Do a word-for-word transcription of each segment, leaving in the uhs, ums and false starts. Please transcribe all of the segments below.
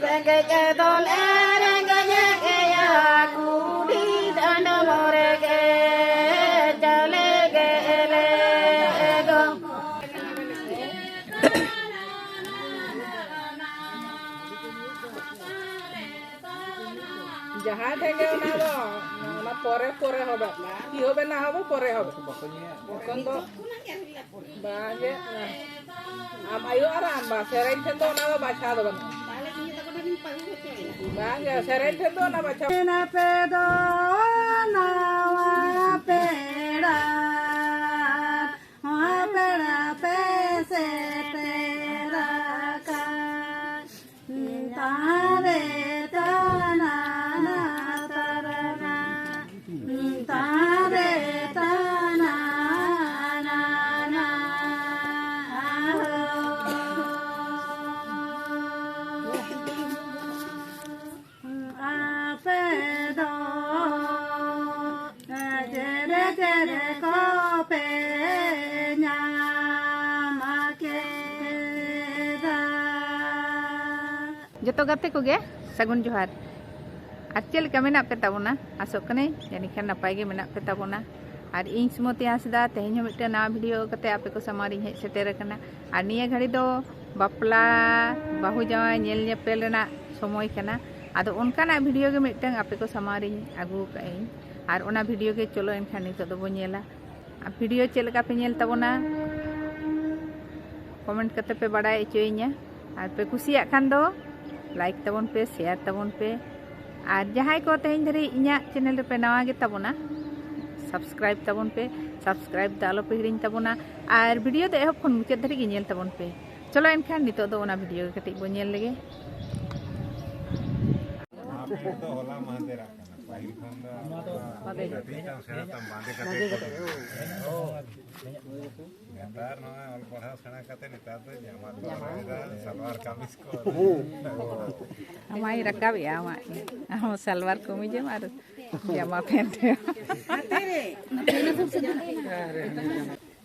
ᱨᱮᱸᱜᱮᱡ ᱫᱚᱞᱮ ᱨᱮᱸᱜᱮᱡ ᱜᱮᱭᱟ, ᱠᱩᱲᱤ ᱰᱟᱸᱰᱚᱢ ᱨᱮᱜᱮ ᱪᱟᱣᱞᱮ ᱜᱮᱞᱮ ᱫᱚᱢ᱾ ᱡᱟᱦᱟᱸ ᱴᱷᱮᱱ ᱜᱮ ᱚᱱᱟ ᱫᱚ, ᱚᱱᱟ ᱯᱚᱨᱮ, ᱯᱚᱨᱮ ᱦᱚᱵᱮ᱾ কি হবে না হবে, পরে হবে। এখন তো ᱵᱟᱝᱜᱮ, ᱟᱢ ᱟᱭᱳ ᱟᱨ ᱟᱢ ᱵᱟ, ᱥᱮᱨᱮᱧ ᱴᱷᱮᱱ ᱫᱚ ᱚᱱᱟ ᱫᱚ ᱵᱟᱪᱷᱟᱣ ᱫᱚ ᱵᱟᱹᱱᱩᱜᱼᱟ᱾ ᱵᱟᱝᱜᱮ, ᱥᱮᱨᱮᱧ ᱴᱷᱮᱱ ᱫᱚ ᱚᱱᱟ ᱵᱟᱪᱷᱟᱣ᱾ ᱟᱯᱮ ᱫᱚ ᱱᱟᱣᱟ ᱯᱮᱲᱟ, ᱱᱟᱣᱟ ᱯᱮᱲᱟ ᱯᱮ ᱥᱮᱴᱮᱨ ᱟᱠᱟᱱ᱾ ᱛᱟᱨᱮ ᱛᱟᱱᱟ ᱛᱟᱨᱟᱱᱟ, ᱛᱟᱨᱮ ᱛᱟᱱᱟ ᱱᱟᱱᱟ, ᱟᱦᱳ᱾ ᱟᱯᱮ ᱫᱚ ᱪᱮᱨᱮ ᱪᱮᱨᱮ ᱠᱚᱯᱮ ᱧᱟᱢ ᱠᱮᱫᱟ᱾ ᱡᱚᱛᱚ ᱜᱟᱛᱮ ᱠᱚᱜᱮ ᱥᱟᱹᱜᱩᱱ ᱡᱚᱦᱟᱨ᱾ ᱟᱨ ᱪᱮᱫ ᱞᱮᱠᱟ ᱢᱮᱱᱟᱜ ᱯᱮ ᱛᱟᱵᱚᱱᱟ? ᱟᱥᱚᱜ ᱠᱟᱹᱱᱟᱹᱧ ᱡᱟᱹᱱᱤᱡ ᱠᱷᱟᱱ ᱱᱟᱯᱟᱭ ᱜᱮ ᱢᱮᱱᱟᱜ ᱯᱮ ᱛᱟᱵᱚᱱᱟ᱾ ᱟᱨ ᱤᱧ ᱥᱩᱢᱚᱛᱤ ᱦᱟᱸᱥᱫᱟ ᱛᱮᱦᱮᱧ ᱦᱚᱸ ᱢᱤᱫᱴᱟᱝ ᱱᱟᱣᱟ ᱵᱷᱤᱰᱤᱭᱳ ᱠᱟᱛᱮ ᱟᱯᱮ ᱠᱚ ᱥᱟᱢᱟᱝ ᱨᱤᱧ ᱦᱮᱡ ᱥᱮᱴᱮᱨ ᱟᱠᱟᱱᱟ᱾ ᱟᱨ ᱱᱤᱭᱟᱹ ᱜᱷᱟᱹᱲᱤ ᱫᱚ ᱵᱟᱯᱞᱟ, ᱵᱟᱹᱦᱩ ᱡᱟᱶᱟᱭ ᱧᱮᱞ ᱧᱮᱯᱮᱞ ᱨᱮᱱᱟᱜ ᱥᱚᱢᱚᱭ ᱠᱟᱱᱟ᱾ ᱟᱫᱚ ᱚᱱᱠᱟᱱᱟᱜ ᱵᱷᱤᱰᱤᱭᱳ ᱜᱮ ᱢᱤᱫᱴᱟᱝ ᱟᱯᱮ ᱠᱚ ᱥᱟᱢᱟᱝ ᱨᱤᱧ ᱟᱹᱜᱩ ᱟᱠᱟᱫ ᱟᱹᱧ᱾ ᱟᱨ ᱚᱱᱟ ᱵᱷᱤᱰᱤᱭᱳ ᱜᱮ ᱪᱚᱞᱚ ᱮᱱᱠᱷᱟᱱ ᱱᱤᱛᱚᱜ ᱫᱚᱵᱚ ᱧᱮᱞᱟ᱾ ᱟᱨ ᱵᱷᱤᱰᱤᱭᱳ ᱪᱮᱫ ᱞᱮᱠᱟ ᱯᱮ ᱧᱮᱞ ᱛᱟᱵᱚᱱᱟ, ᱠᱚᱢᱮᱱᱴ ᱠᱟᱛᱮ ᱯᱮ ᱵᱟᱲᱟᱭ ᱦᱚᱪᱚᱭᱤᱧᱟ᱾ ᱟᱨ ᱯᱮ ᱠᱩᱥᱤᱭᱟᱜ ᱠᱷᱟᱱ ᱫᱚ ᱞᱟᱭᱤᱠ ᱛᱟᱵᱚᱱ ᱯᱮ, ᱥᱮᱭᱟᱨ ᱛᱟᱵᱚᱱ ᱯᱮ᱾ ᱟᱨ ᱡᱟᱦᱟᱸᱭ ᱠᱚ ᱛᱮᱦᱮᱧ ᱫᱷᱟᱹᱨᱤᱡ ᱤᱧᱟᱹᱜ ᱪᱮᱱᱮᱞ ᱨᱮᱯᱮ ᱱᱟᱣᱟ ᱜᱮ ᱛᱟᱵᱚᱱᱟ, ᱥᱟᱵᱥᱠᱨᱟᱭᱤᱵ ᱛᱟᱵᱚᱱ ᱯᱮ᱾ ᱥᱟᱵᱥᱠᱨᱟᱭᱤᱵ ᱫᱚ ᱟᱞᱚ ᱯᱮ ᱦᱤᱲᱤᱧ ᱛᱟᱵᱚᱱᱟ᱾ ᱟᱨ ᱵᱷᱤᱰᱤᱭᱳ ᱫᱚ ᱮᱦᱚᱵ ᱠᱷᱚᱱ ᱢᱩᱪᱟᱹᱫ ᱫᱷᱟᱹᱨᱤᱡ ᱜᱮ ᱧᱮᱞ ᱛᱟᱵᱚᱱ ᱯᱮ᱾ ᱪᱚᱞᱚ ᱮᱱᱠᱷᱟᱱ ᱱᱤᱛᱚᱜ ᱫᱚ ᱚᱱᱟ ᱵᱷᱤᱰᱤᱭᱳ ᱜᱮ ᱠᱟᱹᱴᱤᱡ ᱵᱚᱱ ᱧᱮᱞ ᱞᱮᱜᱮ᱾ ᱱᱚᱣᱟ ᱯᱮᱱᱴ ᱫᱚ ᱦᱚᱞᱟ ᱢᱟᱦᱫᱮᱨᱟᱜ ᱠᱟᱱᱟ᱾ ᱯᱟᱹᱦᱤᱞ ᱠᱷᱚᱱ ᱫᱚ ᱜᱟᱛᱮ ᱛᱟᱢ ᱥᱮᱬᱟ ᱛᱟᱢ ᱵᱟᱸᱫᱮ ᱠᱟᱛᱮ ᱠᱚ ᱩᱰᱩᱠᱟ᱾ ᱱᱮᱛᱟᱨ ᱱᱚᱜᱼᱚᱭ ᱚᱞ ᱯᱟᱲᱦᱟᱣ ᱥᱮᱬᱟ ᱠᱟᱛᱮ ᱱᱮᱛᱟᱨ ᱫᱚ ᱡᱟᱢᱟ ᱠᱚ ᱦᱚᱨᱚᱜ ᱮᱫᱟ, ᱥᱟᱞᱣᱟᱨ ᱠᱟᱢᱤᱡ ᱠᱚ᱾ ᱟᱢᱟᱭ ᱨᱟᱠᱟᱵᱮᱜᱼᱟ ᱟᱢᱟᱜ᱾ ᱟᱢ ᱥᱟᱞᱣᱟᱨ ᱠᱟᱹᱢᱤᱡ ᱮᱢ ᱟᱨ ᱡᱟᱢᱟ ᱯᱮᱱᱴ ᱮᱢ᱾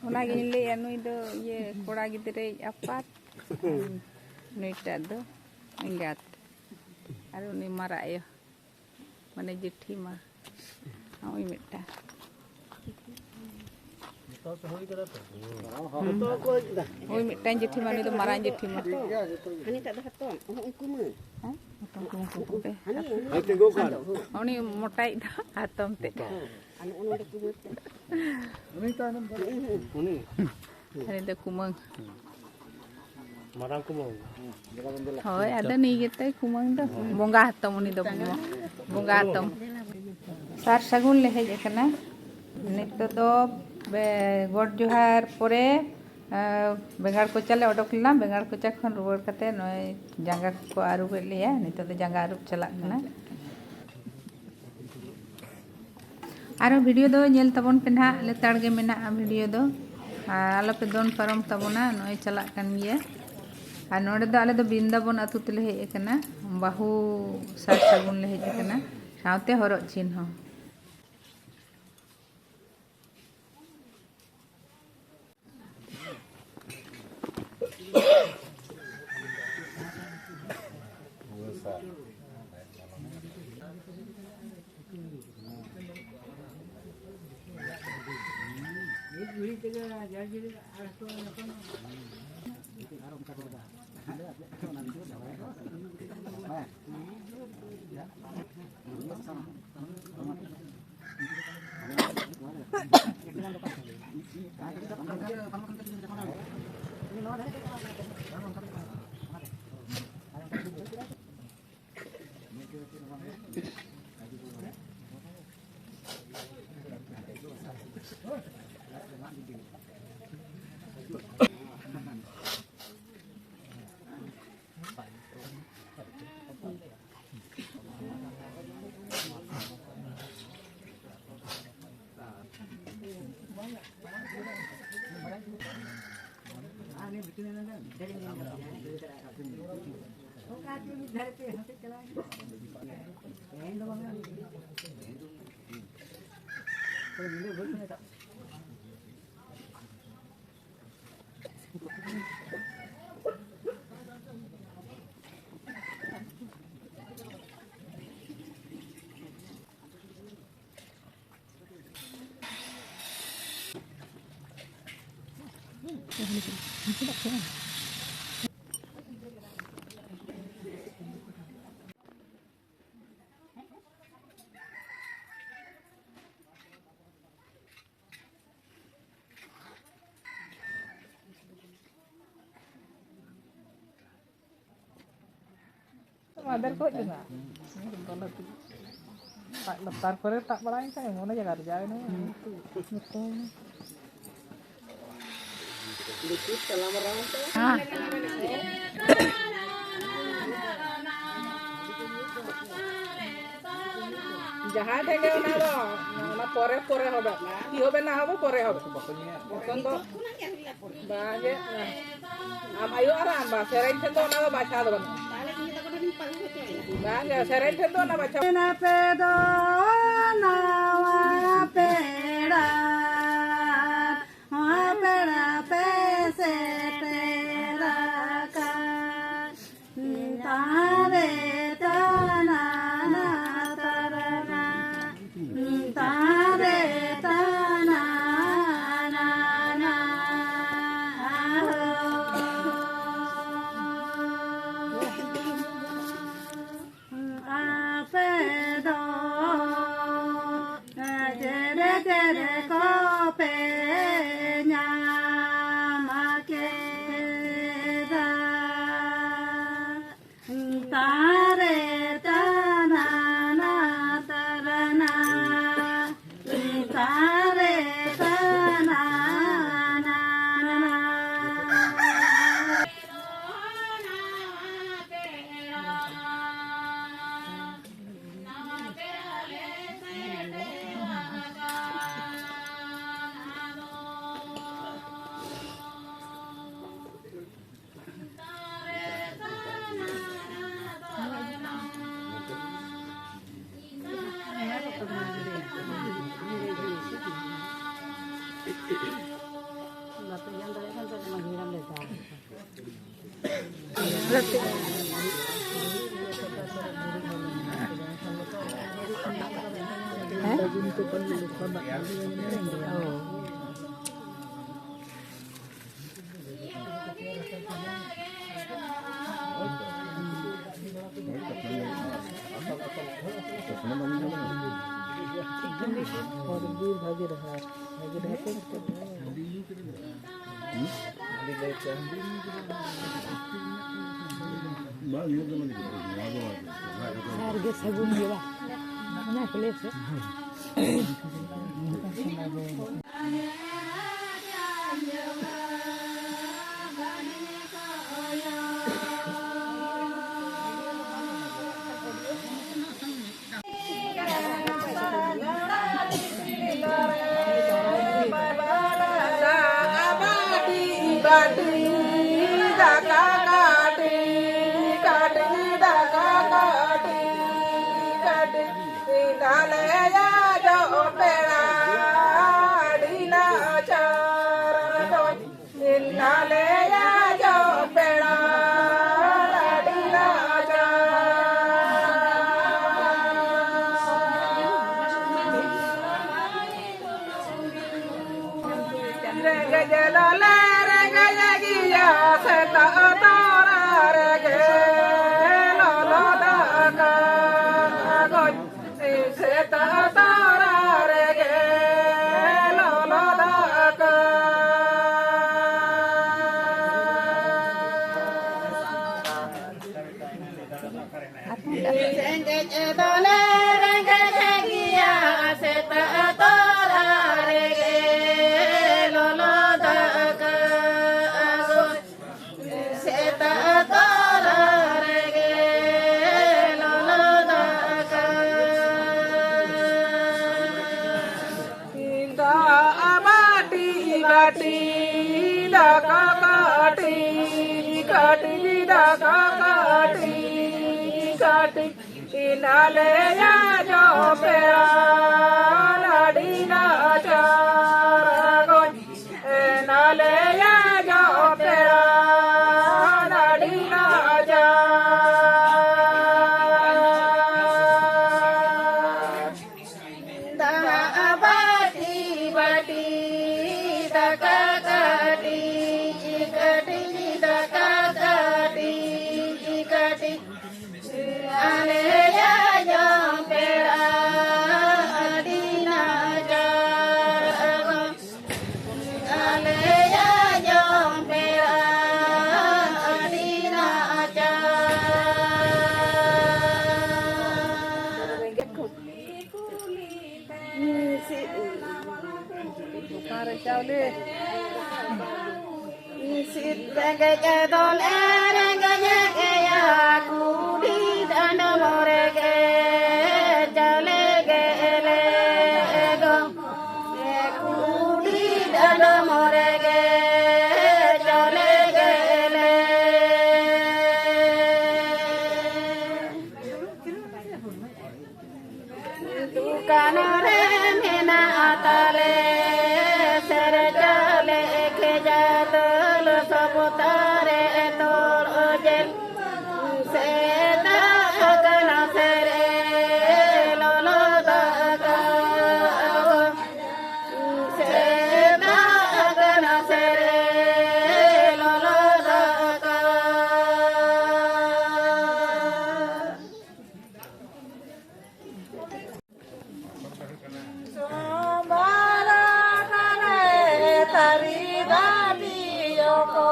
ᱚᱱᱟᱜᱤᱧ ᱞᱟᱹᱭᱮᱜᱼᱟ, ᱱᱩᱭ ᱫᱚ ᱤᱭᱟᱹ ᱠᱚᱲᱟ ᱜᱤᱫᱽᱨᱟᱹᱭ ᱟᱯᱟᱛ, ᱱᱩᱭᱴᱟᱜ ᱫᱚ ᱮᱸᱜᱟᱛ᱾ ᱟᱨ ᱩᱱᱤ ᱢᱟᱨᱟᱜ ᱟᱭᱳ, ᱢᱟᱱᱮ ᱡᱮᱴᱷᱤ ᱢᱟ, ᱱᱚᱜᱼᱚᱭ ᱢᱤᱫᱴᱟᱝ᱾ ᱳᱭ ᱢᱤᱫᱴᱟᱝ ᱡᱮᱴᱷᱤ ᱢᱟ, ᱩᱱᱤ ᱫᱚ ᱢᱟᱨᱟᱝ ᱡᱮᱴᱷᱤ ᱢᱟ᱾ ᱦᱟᱹᱱᱤᱴᱟᱜ ᱫᱚ ᱦᱟᱛᱚᱢ, ᱩᱱᱠᱩ ᱢᱟ᱾ ᱦᱮᱸ? ᱦᱟᱛᱚᱢ ᱠᱚ, ᱩᱱᱠᱩ ᱠᱚ᱾ ᱦᱟᱹᱱᱤ, ᱩᱱᱤ ᱩᱱᱤ ᱢᱚᱴᱟᱭᱤᱡ ᱫᱚ ᱦᱟᱛᱚᱢ ᱛᱮ᱾ ᱟᱨ ᱱᱚᱜᱼᱚ ᱱᱚᱰᱮ ᱠᱩᱢᱟᱹᱝ ᱛᱮ᱾ ᱩᱱᱤ ᱛᱟᱭᱱᱚᱢ ᱫᱚ᱾ ᱩᱱᱤ᱾ ᱦᱟᱹᱱᱤ ᱫᱚ ᱠᱩᱢᱟᱹᱝ᱾ ᱢᱟᱨᱟᱝ ᱠᱩᱢᱟᱹᱝ᱾ ᱦᱳᱭ, ᱟᱫᱚ ᱱᱩᱭ ᱜᱮᱛᱟᱭ ᱠᱩᱢᱟᱹᱝ ᱫᱚ᱾ ᱵᱚᱸᱜᱟ ᱦᱟᱛᱚᱢ, ᱩᱱᱤ ᱫᱚ ᱵᱚᱸᱜᱟ ᱦᱟᱛᱚᱢ᱾ ᱥᱟᱨ ᱥᱟᱹᱜᱩᱱ ᱞᱮ ᱦᱮᱡ ᱟᱠᱟᱱᱟ᱾ ᱱᱤᱛᱚᱜ ᱫᱚ ᱵᱮ-, ᱜᱚᱰ ᱡᱚᱦᱟᱨ ᱯᱚᱨᱮ, ᱟᱸ, ᱵᱮᱸᱜᱟᱲ ᱠᱚᱪᱟ ᱞᱮ ᱚᱰᱚᱠ ᱞᱮᱱᱟ᱾ ᱵᱮᱸᱜᱟᱲ ᱠᱚᱪᱟ ᱠᱷᱚᱱ ᱨᱩᱣᱟᱹᱲ ᱠᱟᱛᱮ ᱱᱚᱜᱼᱚᱭ ᱡᱟᱸᱜᱟ ᱠᱚᱠᱚ ᱟᱹᱨᱩᱵᱮᱫ ᱞᱮᱭᱟ᱾ ᱱᱤᱛᱚᱜ ᱫᱚ ᱡᱟᱸᱜᱟ ᱟᱹᱨᱩᱵ ᱪᱟᱞᱟᱜ ᱠᱟᱱᱟ᱾ ᱟᱨᱚ video ᱫᱚ ᱧᱮᱞ ᱛᱟᱵᱚᱱ ᱯᱮ ᱱᱟᱦᱟᱜ, ᱞᱮᱛᱟᱲ ᱜᱮ ᱢᱮᱱᱟᱜᱼᱟ video ᱫᱚ᱾ ᱟᱨ ᱟᱞᱚᱯᱮ ᱫᱚᱱ ᱯᱟᱨᱚᱢ ᱛᱟᱵᱚᱱᱟ, ᱱᱚᱜᱼᱚᱭ ᱪᱟᱞᱟᱜ ᱠᱟᱱ ᱜᱮᱭᱟ᱾ ᱟᱨ ᱱᱚᱰᱮ ᱫᱚ ᱟᱞᱮ ᱫᱚ ᱵᱨᱤᱱᱫᱟᱵᱚᱱ ᱟᱹᱛᱩ ᱛᱮᱞᱮ ᱦᱮᱡ ᱟᱠᱟᱱᱟ, ᱵᱟᱹᱦᱩ ᱥᱟᱨ ᱥᱟᱹᱜᱩᱱ ᱞᱮ ᱦᱮᱡ ᱟᱠᱟᱱᱟ, ᱥᱟᱶᱛᱮ ᱦᱚᱨᱚᱜ ᱪᱤᱱ ᱦᱚᱸ᱾ ᱢᱟᱫᱮᱨ ᱠᱚ ᱦᱮᱡ ᱞᱮᱱᱟ᱾ ᱛᱟᱨᱯᱚᱨᱮ ᱛᱟᱵ ᱵᱟᱲᱟᱭᱮᱱ ᱠᱷᱟᱱ ᱢᱚᱱᱮ ᱡᱟᱭᱜᱟ ᱨᱮ ᱡᱟᱭ ᱱᱚ᱾ ᱡᱟᱦᱟᱸᱭ ᱴᱷᱮᱱ ᱜᱮ ᱚᱱᱟ ᱫᱚ, ᱚᱱᱟ ᱯᱚᱨᱮ, ᱯᱚᱨᱮ ᱦᱚᱵᱮ᱾ ᱛᱤ ᱦᱚᱵᱮ ᱱᱟ ᱦᱚᱵᱮ, ᱯᱚᱨᱮ ᱦᱚᱵᱮ᱾ ᱵᱟᱠᱚ ᱧᱮᱞ᱾ ᱵᱟᱝᱜᱮ᱾ ᱟᱢ ᱟᱭᱳ ᱟᱨ ᱟᱢ ᱵᱟ ᱥᱮᱨᱮᱧ ᱴᱷᱮᱱ ᱫᱚ ᱚᱱᱟ ᱫᱚ ᱵᱟᱪᱷᱟ ᱫᱚ ᱵᱟᱹᱱᱩᱜᱼᱟ᱾ ᱵᱟᱝᱜᱮ, ᱥᱮᱨᱮᱧ ᱴᱷᱮᱱ ᱫᱚ ᱚᱱᱟ ᱵᱟᱪᱷᱟ᱾ ᱟᱯᱮ ᱫᱚ ᱱᱟᱣᱟ ᱯᱮᱲᱟ, ᱱᱟᱣᱟ ᱯᱮᱲᱟ ᱯᱮ ᱥᱮᱴᱮᱨ ᱟᱠᱟᱱ᱾ ᱛᱟᱨᱮ ᱛᱟᱱᱟ ᱱᱟ ᱛᱟᱨᱟᱱᱟ, ᱛᱟᱨᱮ ᱛᱟᱱᱟ ᱱᱟ ᱱᱟ, ᱟᱦᱳ᱾ ᱟᱯᱮ ᱫᱚ ᱡᱮᱨᱮ ᱡᱮᱨᱮ ᱠᱚᱯᱮ ᱧᱟᱢ ᱠᱮᱫᱟ᱾ ᱛᱟᱨᱮ ᱛᱟᱱᱟ ᱱᱟ ᱛᱟᱨᱟᱱᱟ, ᱛᱟᱨᱮ ᱛᱟᱱᱟ ᱱᱟ ᱱᱟ᱾ ᱵᱷᱟᱜᱤ ᱰᱟᱦᱟᱨ, ᱵᱷᱟᱜᱤ ᱰᱟᱦᱟᱨ ᱛᱮ ᱱᱤᱛᱚᱜ ᱫᱚ᱾ ᱥᱟᱨ ᱜᱮ ᱥᱟᱹᱜᱩᱱ ᱜᱮᱭᱟ, ᱚᱱᱟ ᱠᱚ ᱞᱟᱹᱭ ᱥᱮ᱾ ᱨᱮᱸᱜᱮᱡ ᱫᱚᱞᱮ ᱨᱮᱸᱜᱮᱡ ᱜᱮᱭᱟ, ᱥᱮᱛᱟᱜ ᱛᱚᱨᱟ ᱨᱮᱜᱮ ᱞᱚᱞᱚ ᱫᱟᱠᱟ ᱜᱚᱡ᱾ ᱥᱮᱛᱟᱜ ᱛᱚᱨᱟ ᱨᱮᱜᱮ ᱞᱚᱞᱚ ᱫᱟᱠᱟ᱾ ᱨᱮᱸᱜᱮᱡ ᱫᱚᱞᱮ ᱨᱮᱸᱜᱮᱡ ᱜᱮᱭᱟ, ᱥᱮᱛᱟᱜ ᱛᱚᱨᱟ ᱨᱮᱜᱮ ᱞᱚᱞᱚ ᱫᱟᱠᱟ ᱟᱹᱜᱩᱭ᱾ ᱥᱮᱛᱟᱜ ᱛᱚᱨᱟ ᱨᱮᱜᱮ ᱞᱚᱞᱚ ᱫᱟᱠᱟ᱾ ᱫᱟᱜ ᱵᱟᱹᱴᱤ ᱵᱟᱹᱴᱤ, ᱫᱟᱠᱟ ᱠᱟᱹᱴᱤᱡ ᱠᱟᱹᱴᱤᱡ, ᱫᱟᱠᱟ ᱠᱟᱹᱴᱤᱡ ᱠᱟᱹᱴᱤᱡ, ᱤᱱᱟᱞᱮᱭᱟ ᱡᱚ ᱯᱮᱲᱟ ᱟᱹᱰᱤ ᱱᱟᱪᱟᱨ ᱜᱚᱡ᱾ ᱤᱱᱟᱞᱮᱭᱟ ᱡᱚ ᱯᱮᱲᱟ ᱟᱹᱰᱤ ᱱᱟᱪᱟᱨ᱾ ᱫᱟᱜ ᱵᱟᱹᱴᱤ ᱵᱟᱹᱴᱤ, ᱫᱟᱠᱟ ᱠᱟᱹᱴᱤᱡ ᱠᱟᱹᱴᱤᱡ, ᱫᱟᱠᱟ ᱠᱟᱹᱴᱤᱡ ᱠᱟᱹᱴᱤᱡ, ᱟᱞᱮᱭᱟᱜ ᱡᱚᱢ ᱯᱮᱲᱟ᱾ ᱥᱤᱫ ᱨᱮᱸᱜᱮᱡ ᱫᱚᱞᱮ ᱨᱮᱸᱜᱮᱡ ᱜᱮᱭᱟ, ᱠᱩᱰᱤ ᱰᱟᱸᱰᱚᱢ ᱨᱮᱜᱮ ᱪᱟᱣᱞᱮ ᱜᱮᱞᱮ ᱫᱚ᱾ ᱠᱩᱰᱤ ᱰᱟᱸᱰᱚᱢ ᱨᱮᱜᱮ ᱪᱟᱣᱞᱮ ᱜᱮᱞᱮ᱾ ᱫᱚᱠᱟᱱ ᱨᱮ ᱢᱮᱱᱟᱜᱼᱟ ᱛᱟᱞᱮ ᱥᱮᱨᱮ ᱪᱟᱣᱞᱮ ᱠᱷᱮᱡᱟ ᱫᱟᱹᱞ ᱥᱚᱵᱚᱛᱟ ᱨᱮ ᱛᱚᱲ ᱡᱮᱞ᱾ ᱥᱮᱛᱟᱜ ᱟᱠᱟᱱᱟ ᱥᱮᱨᱮ ᱞᱚᱞᱚ ᱫᱟᱠᱟ᱾ ᱥᱮᱛᱟᱜ ᱟᱠᱟᱱᱟ ᱥᱮᱨᱮ ᱞᱚᱞᱚ ᱫᱟᱠᱟ᱾ ᱥᱚᱢᱵᱟᱨ ᱠᱟᱨᱮ ᱛᱟᱨᱤ ᱫᱟᱹᱰᱤᱭᱚ ᱠᱚ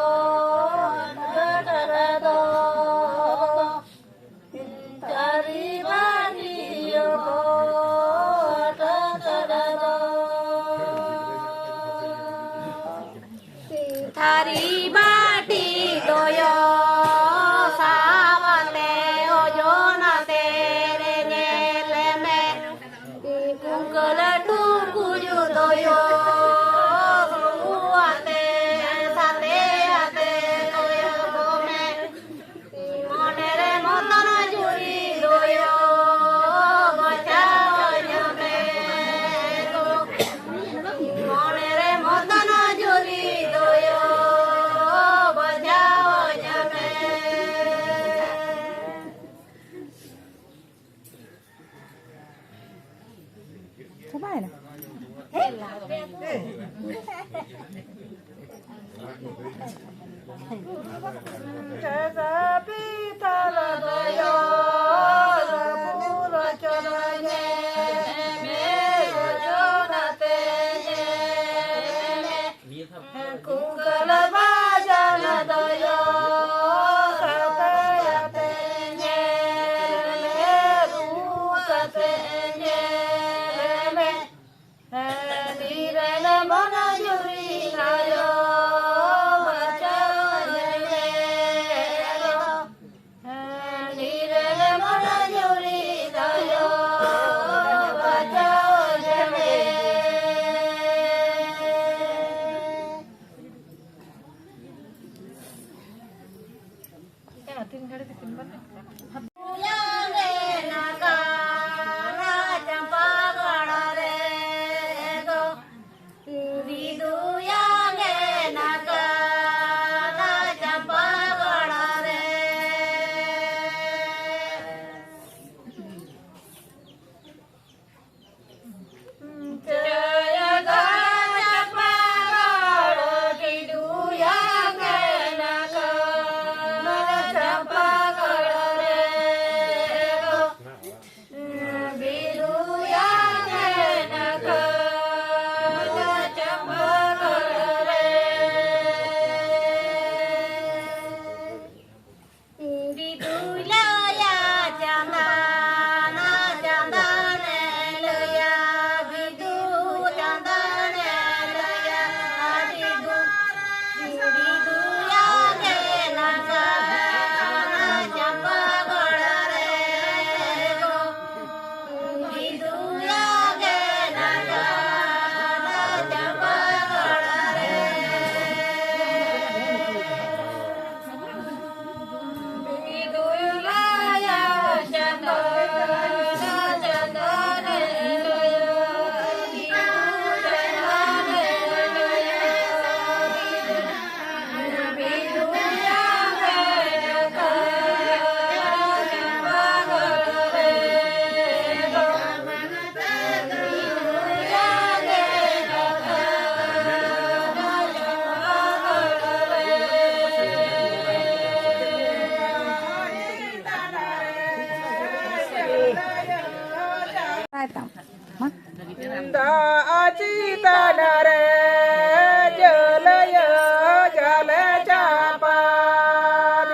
ᱴᱟᱴᱟ ᱫᱚ᱾ ᱛᱟᱨᱤ ᱵᱟᱹᱴᱤᱭᱚ ᱠᱚ ᱴᱟᱴᱟ ᱫᱚ᱾ ᱛᱷᱟᱹᱨᱤ ᱵᱟᱹᱴᱤ ᱫᱚᱭᱚ ᱥᱟᱵ ᱟᱛᱮ ᱳᱡᱚᱱ ᱟᱛᱮ ᱨᱮ ᱧᱮᱞ ᱢᱮ᱾ ᱠᱩᱝᱠᱟᱹ ᱞᱟᱹᱴᱩ ᱠᱩᱭᱩ ᱫᱚᱭᱚ ᱨᱩ ᱟᱛᱮ ᱥᱟᱛᱮ ᱟᱛᱮ ᱫᱚᱭᱚ ᱢᱮ᱾ ᱢᱚᱱᱮ ᱨᱮ ᱢᱚᱛᱚᱱ ᱡᱩᱨᱤ ᱫᱚᱭᱚ ᱵᱟᱡᱟᱣ ᱧᱟᱢᱮ ᱫᱚ᱾ ᱢᱚᱱᱮ ᱨᱮ ᱢᱚᱛᱚᱱ ᱡᱩᱨᱤ ᱫᱚᱭᱚ ᱵᱟᱡᱟᱣ ᱧᱟᱢᱮ᱾ ᱪᱟᱵᱟᱭᱮᱱᱟ? ᱠᱩᱝᱠᱟᱹᱞ ᱵᱟᱡᱟᱱ ᱫᱚᱭᱚ ᱥᱟᱛᱮ ᱟᱛᱮ ᱧᱮᱞ ᱢᱮ, ᱨᱩ ᱠᱟᱛᱮ ᱧᱮᱞ ᱢᱮ᱾ ᱦᱟᱹᱱᱤ ᱨᱮᱱ ᱢᱚᱱ ᱡᱩᱨᱤ ᱫᱟᱜ ᱪᱮᱛᱟᱱ ᱨᱮ ᱡᱟᱹᱞᱭᱟᱹ ᱡᱟᱞᱮ ᱪᱟᱯᱟᱫ,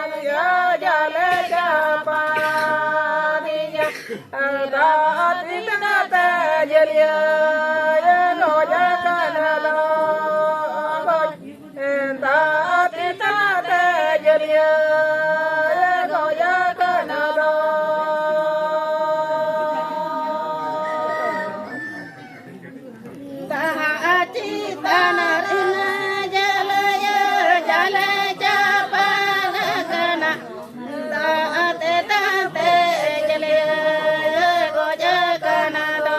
ᱡᱟᱞᱮ ᱪᱟᱯᱟᱫ᱾ ᱫᱟᱜ ᱪᱮᱛᱟᱱ ᱛᱮ ᱡᱟᱹᱞᱭᱟᱹ ᱜᱚᱡ ᱟᱠᱟᱱᱟ ᱫᱚ ᱜᱚᱡ᱾ ᱫᱟᱜ ᱪᱮᱛᱟᱱ ᱛᱮ ᱡᱟᱹᱞᱭᱟᱹ ᱜᱚᱡ ᱟᱠᱟᱱᱟ ᱫᱚ᱾ ᱫᱟᱜ ᱪᱮᱛᱟᱱ ᱨᱮ ᱡᱟᱹᱞᱭᱟᱹ ᱡᱟᱞᱮ ᱪᱟᱯᱟᱫ ᱟᱠᱟᱱᱟ᱾ ᱫᱟᱜ ᱪᱮᱛᱟᱱ ᱛᱮ ᱡᱟᱹᱞᱭᱟᱹ ᱜᱚᱡ ᱟᱠᱟᱱᱟ ᱫᱚ᱾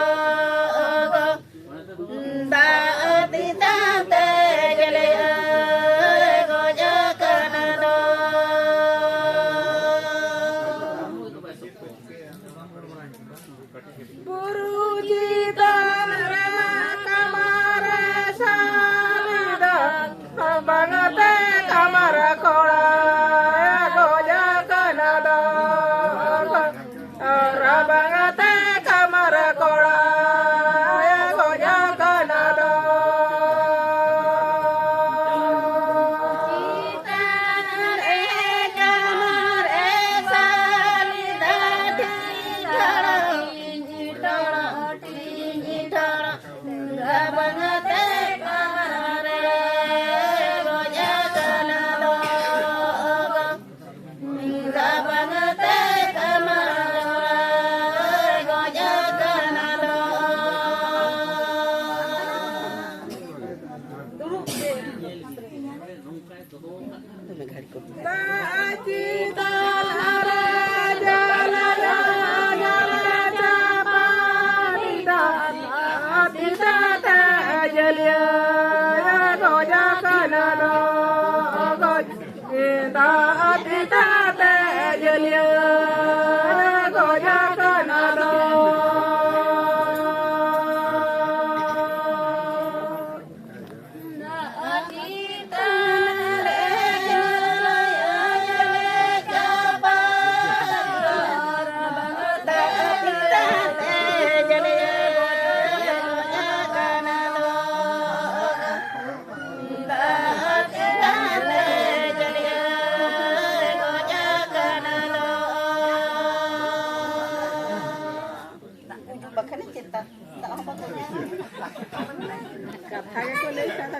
ᱠᱟᱛᱷᱟ ᱜᱮᱠᱚ ᱞᱟᱹᱭ ᱠᱟᱫᱟ᱾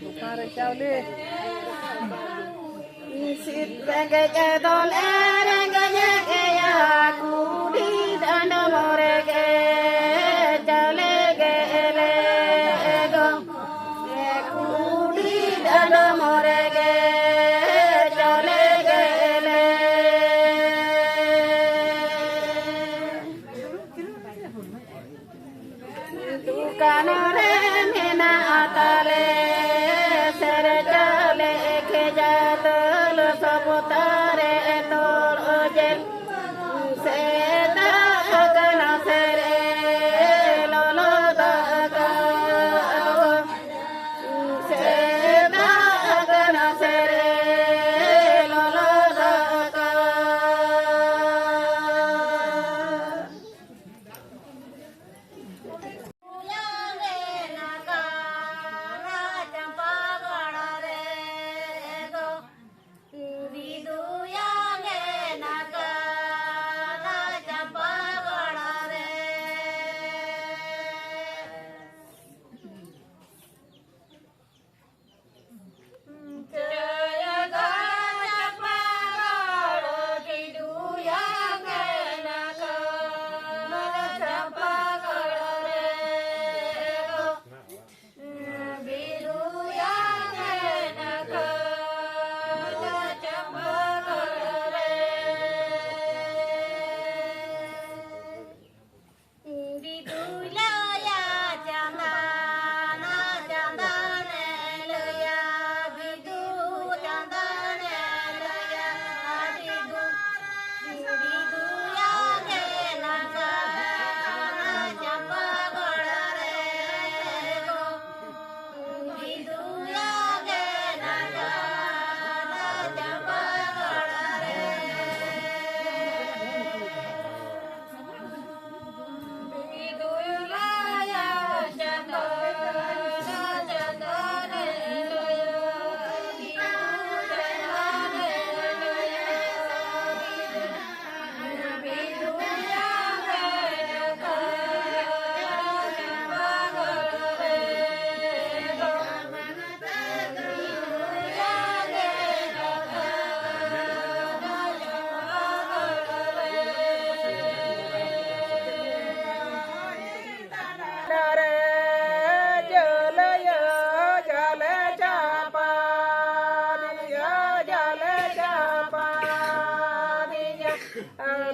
ᱚᱠᱟᱨᱮ ᱪᱟᱣᱞᱮ? ᱨᱮᱸᱜᱮᱡ ᱫᱚᱞᱮ ᱨᱮᱸᱜᱮᱡ ᱜᱮᱭᱟ, ᱠᱩᱰᱤ ᱰᱟᱸᱰᱚᱢ ᱨᱮᱜᱮ ᱪᱟᱣᱞᱮ ᱜᱮᱞᱮ ᱮᱜᱚᱢ᱾ ᱠᱩᱰᱤ ᱰᱟᱸᱰᱚᱢ ᱨᱮᱜᱮ ᱪᱟᱣᱞᱮ ᱜᱮᱞᱮ᱾ ᱫᱚᱠᱟᱱ ᱨᱮ ᱢᱮᱱᱟᱜᱼᱟ ᱛᱟᱞᱮ ᱥᱮᱨᱮ ᱪᱟᱣᱞᱮ, ᱠᱷᱮᱡᱟ ᱫᱟᱹᱞ, ᱥᱚᱵᱚᱛᱟ ᱨᱮ ᱮᱛᱚ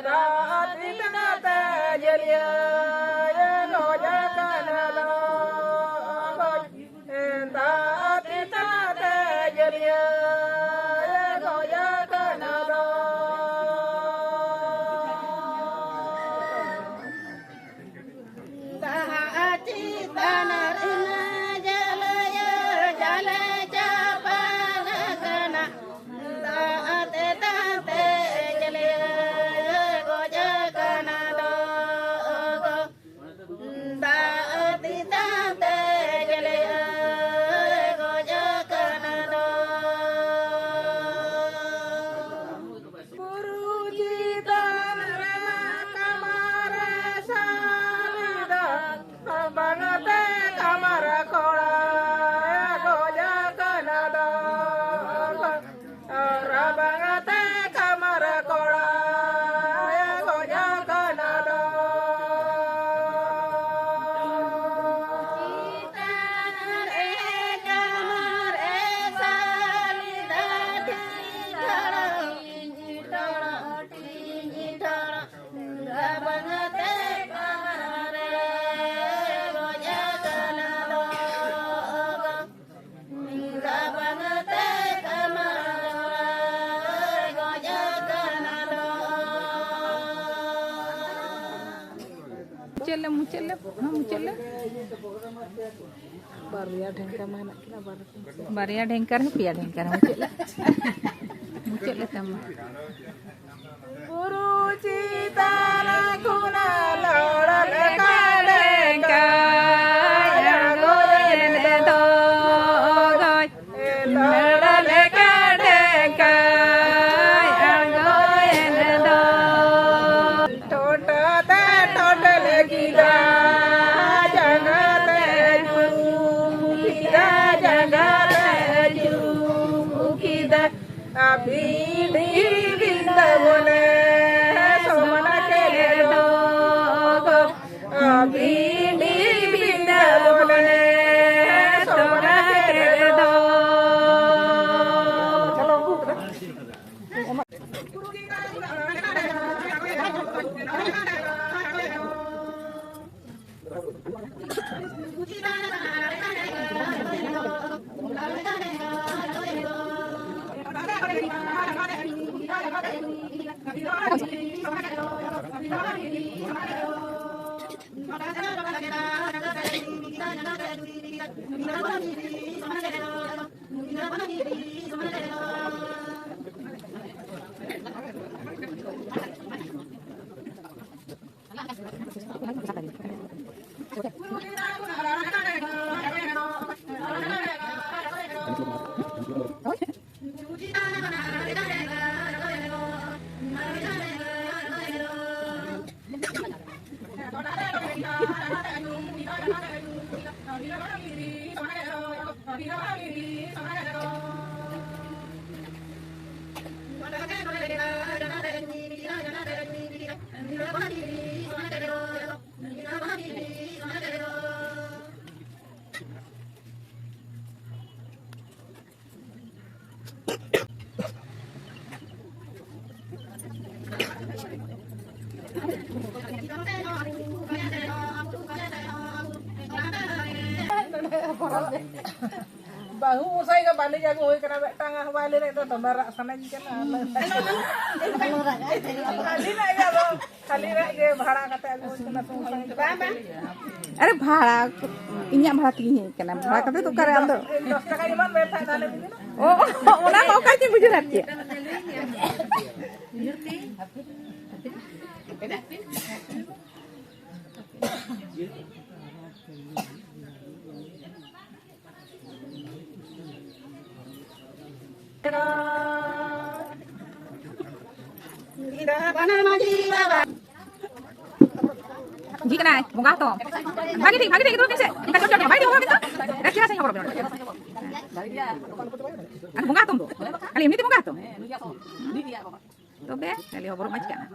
ᱫᱟᱜ ᱛᱮᱛᱟᱝ ᱛᱮ ᱡᱟᱹᱞᱤᱭᱟᱹ ᱜᱚᱡ ᱟᱠᱟᱱᱟ ᱫᱚ᱾ ᱫᱟᱜ ᱛᱮᱛᱟᱝ ᱛᱮ ᱡᱟᱹᱞᱤᱭᱟᱹ ᱜᱚᱡ ᱟᱠᱟᱱᱟ ᱫᱚ᱾ ᱫᱟᱜ ᱪᱮᱛᱟᱱ ᱨᱮᱱ ᱡᱟᱹᱞᱤᱭᱟᱹ ᱡᱟᱞᱮ ᱪᱟᱯᱟᱫ ᱟᱠᱟᱱᱟ᱾ ᱫᱟᱜ ᱛᱮᱛᱟᱝ ᱛᱮ ᱡᱟᱹᱞᱤᱭᱟᱹ ᱜᱚᱡ ᱟᱠᱟᱱᱟ ᱫᱚ᱾ ᱫᱟᱜ ᱛᱮᱛᱟᱝ ᱛᱮ ᱡᱟᱹᱞᱤᱭᱟᱹ ᱜᱚᱡ ᱟᱠᱟᱱᱟ ᱫᱚ᱾ ᱵᱩᱨᱩ ᱪᱮᱛᱟᱱ ᱨᱮ ᱠᱟᱢᱟᱨ ᱥᱟᱞᱤ ᱫᱚ, ᱵᱟᱝ ᱛᱮ ᱠᱟᱢᱟᱨ ᱠᱚᱲᱟ ᱜᱚᱡ ᱟᱠᱟᱱᱟ ᱫᱚ᱾ ᱨᱟᱵᱟᱝ ᱛᱮ ᱠᱟᱢᱟᱨ ᱠᱚᱲᱟ ᱜᱚᱡ ᱟᱠᱟᱱᱟ ᱫᱚ᱾ ᱪᱮᱛᱟᱱ ᱨᱮ ᱠᱟᱢᱟᱨ ᱥᱟᱞᱤ ᱫᱚ ᱴᱤᱧ ᱴᱚᱲᱚ, ᱴᱤᱧ ᱴᱚᱲᱚ, ᱨᱟᱵᱟᱝ ᱛᱮ ᱠᱟᱢᱟᱨ ᱜᱚᱡ ᱟᱠᱟᱱᱟ ᱫᱚ᱾ ᱨᱟᱵᱟᱝ ᱛᱮ ᱠᱟᱢᱟᱨ ᱜᱚᱡ ᱟᱠᱟᱱᱟ ᱫᱚ᱾ ᱢᱩᱪᱟᱹᱫ ᱞᱮ, ᱢᱩᱪᱟᱹᱫ ᱞᱮ, ᱦᱮᱸ, ᱢᱩᱪᱟᱹᱫ ᱞᱮ᱾ ᱵᱟᱨᱭᱟ ᱰᱷᱮᱝᱠᱟ ᱢᱟ ᱦᱮᱱᱟᱜ ᱠᱤᱱᱟ, ᱵᱟᱨ ᱨᱚᱠᱚᱢ ᱥᱮ᱾ ᱵᱟᱨᱭᱟ ᱰᱷᱮᱝᱠᱟ ᱨᱮᱦᱚᱸ ᱯᱮᱭᱟ ᱰᱷᱮᱝᱠᱟ ᱨᱮᱦᱚᱸ ᱢᱩᱪᱟᱹᱫ ᱞᱮ᱾ ᱢᱩᱪᱟᱹᱫ ᱞᱮ ᱛᱟᱢ ᱢᱟ᱾ ᱵᱩᱨᱩ ᱪᱮᱛᱟᱱ ᱠᱷᱚᱱᱟᱜ ᱞᱚᱲ ᱞᱮᱠᱟ ᱰᱷᱮᱝᱠᱟᱭ ᱟᱬᱜᱚᱭᱮᱱ ᱫᱚ᱾ ᱞᱚᱲ ᱞᱮᱠᱟ ᱰᱷᱮᱝᱠᱟᱭ ᱟᱬᱜᱚᱭᱮᱱ ᱫᱚ᱾ ᱴᱚᱴᱟ ᱛᱮ ᱴᱚᱴ ᱞᱟᱹᱜᱤᱫᱟ, ᱡᱟᱸᱜᱟ ᱛᱮ ᱡᱩᱞᱩ ᱠᱮᱫᱟ, ᱡᱟᱸᱜᱟ ᱛᱮ ᱡᱩᱞᱩ ᱠᱮᱫᱟ᱾ ᱟᱹᱵᱤᱱ ᱵᱤᱱ ᱵᱟᱹᱦᱩ ᱢᱚᱥᱟᱭ ᱜᱮ ᱵᱟᱞᱮ ᱟᱹᱜᱩ ᱦᱩᱭ ᱠᱟᱱᱟ, ᱢᱤᱫᱴᱟᱝ ᱦᱚᱸ ᱵᱟᱞᱮ ᱨᱮᱫ ᱫᱚ ᱫᱚᱢᱮ ᱨᱟᱜ ᱥᱟᱱᱟᱧ ᱠᱟᱱᱟ᱾ ᱟᱹᱞᱤᱧᱟᱜ ᱜᱮ ᱟᱫᱚ ᱠᱷᱟᱹᱞᱤ ᱨᱟᱜ ᱜᱮ ᱵᱷᱟᱲᱟ ᱠᱟᱛᱮ ᱟᱹᱜᱩ ᱦᱩᱭ ᱠᱟᱱᱟ ᱥᱚᱝᱥᱟᱨ᱾ ᱵᱟᱝ, ᱵᱟᱝ᱾ ᱟᱨᱮ ᱵᱷᱟᱲᱟ, ᱤᱧᱟᱹᱜ ᱵᱷᱟᱲᱟ ᱛᱮᱜᱮᱧ ᱦᱮᱡ ᱠᱟᱱᱟ, ᱵᱷᱟᱲᱟ ᱠᱟᱛᱮ ᱫᱚ ᱚᱠᱟᱨᱮ ᱟᱢ ᱫᱚ? ᱫᱚᱥ ᱴᱟᱠᱟ ᱡᱮᱢᱚᱱ ᱵᱮᱵᱽᱥᱟ ᱛᱟᱦᱞᱮ ᱢᱤᱫ ᱫᱤᱱ᱾ ᱚ, ᱚᱱᱟ ᱢᱟ ᱚᱠᱟ ᱪᱮᱫ ᱵᱩᱡᱷᱟᱹᱣ ᱟᱨ ᱪᱮᱫ? ᱡᱷᱤᱡ ᱠᱟᱱᱟᱭ ᱵᱚᱸᱜᱟ ᱦᱚᱛᱚᱢ᱾ ᱵᱷᱟᱜᱮ ᱴᱷᱤᱠ, ᱵᱷᱟᱜᱮ ᱴᱷᱤᱠ ᱫᱩᱲᱩᱵ ᱢᱮᱥᱮ᱾ ᱚᱱᱠᱟ ᱪᱚᱴ ᱪᱚᱴ ᱵᱟᱭ ᱫᱩᱲᱩᱵ ᱠᱟᱱᱟ᱾ ᱮ, ᱪᱮᱦᱨᱟ ᱥᱟᱺᱦᱤᱡ ᱦᱚᱵᱚᱨ ᱵᱮᱱᱟᱣ᱾ ᱟᱨ ᱵᱚᱸᱜᱟ ᱦᱚᱛᱚᱢ ᱫᱚ᱾ ᱟᱨ ᱮᱢᱱᱤ ᱛᱮ ᱵᱚᱸᱜᱟ ᱦᱚᱛᱚᱢ᱾ ᱛᱚᱵᱮ ᱠᱷᱟᱹᱞᱤ ᱦᱚᱵᱚᱨᱚᱜ ᱢᱟ ᱪᱤᱠᱟᱹᱜᱼᱟ?